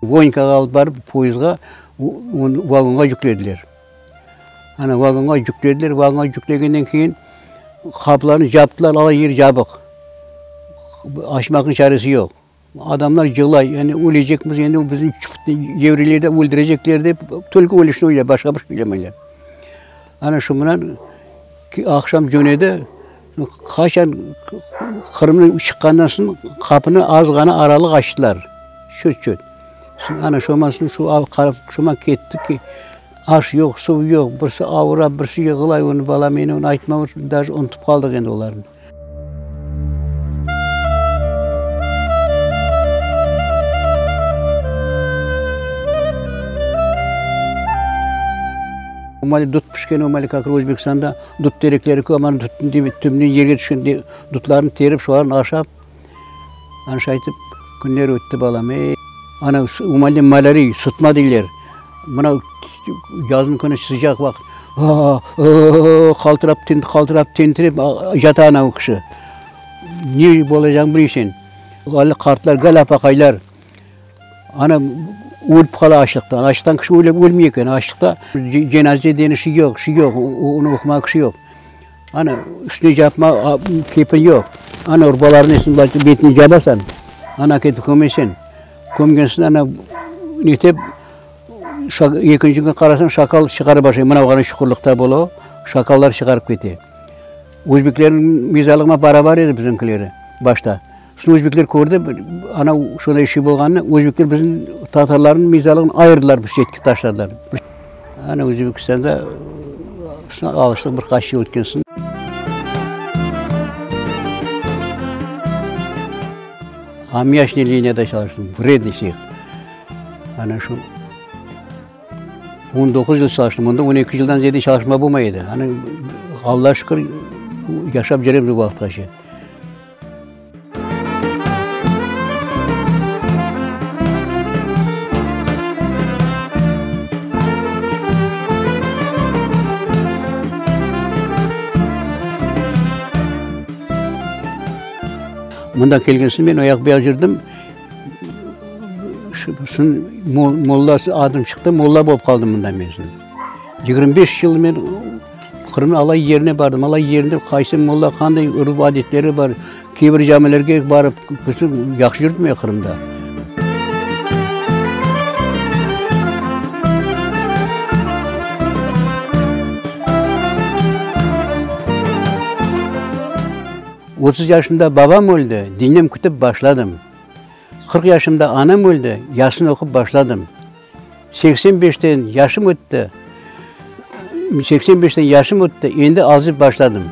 Voinkağa alıp barıp, poyezdğa, vagonğa yüklediler. Ana, vagonğa yüklediler, vagonğa yüklegenden keyin qapılarnı yaptılar, ala yer yapıq. Açmaqnıñ çaresi yoq. Adamlar yılay, yani ölecekmiz, endi bizni yevreyler de öldürecekler dep, tolko ölüşni oylay, başqa bir şey oylamaylar. Ana şu mınan aqşam cönedi, qaçan Qırımdan çıqqandan soñ qapını az ğana aralıq açtılar, çöt-çöt. Ana şoman soñ şu şoman kettik ki, aş yoq, suv yoq, birisi avura, birisi yığlay, onı balam endi onı aytma, daje unutıp qaldıq endi olarnı. Omali dut pişken, omali kak Özbekistanda dut terekleri köp, ana duttın tübünden yerge tüşken dutlarnı terip, şolarnı aşap, ana şaytip künler ötti balam, ey. Ana omalde malâriy, sutma deyler. Mına yaznıñ künü sıcaq vaqıt, qaltırap, qaltırap, tentirep yata ana o kişi. Ne olacağını bilmeysen. Ali qartlar, gal apaqaylar, ana ölip qala açlıqtan. Açlıqtan kişi ölmey eken. Açlıqta cenaze degen şey yoq, şey yoq, onı oqumağa kişi yoq. Ana üstüne yapma kepin yoq. Ana urbalarını betine yabasan, ana ketip kömesen. Kömgen soñ ana netep, ekinci kün qarasañ şakal çıqara başlay, mına oğlan çuqurlıqta bola, şakallar çıqarıp kete. Özbeklerniñ mezarlığına bara bar edi bizimkileri başta. Soñ özbekler kördi, ana şonday şey bolğanını, özbekler bizim tatarlarnıñ mezarlığını ayırdılar, bir çetke taşladılar. Ana Özbekistanda alıştıq bir qaç yıl ötken soñ. Ammiaçnıy liniyada çalıştım, vrednıy tseh. Ana şu 19 yıl çalıştım, onda 12 yıldan ziyade çalışma bolmay edi. Ana Alla şükür, yaşap cüremiz bu vaqıtqace. Mında kelgen soñ men o yaq bu yaq yürdim. Soñ molla adım çıqtı, molla bolıp qaldım mında men soñ. 25 yıl men Qırımnıñ alay yerine bardım. Alay yerinde qaysı molla, qanday urf-adetleri bar, kebir camilerge barıp, bütün yahşı yürdim men Qırımda. 30 yaşımda babam öldi, dinem kütip başladım. 40 yaşımda anam öldi, yasın oqup başladım. 85-ten yaşım ötti, 85-ten yaşım ötti, endi azıp başladım.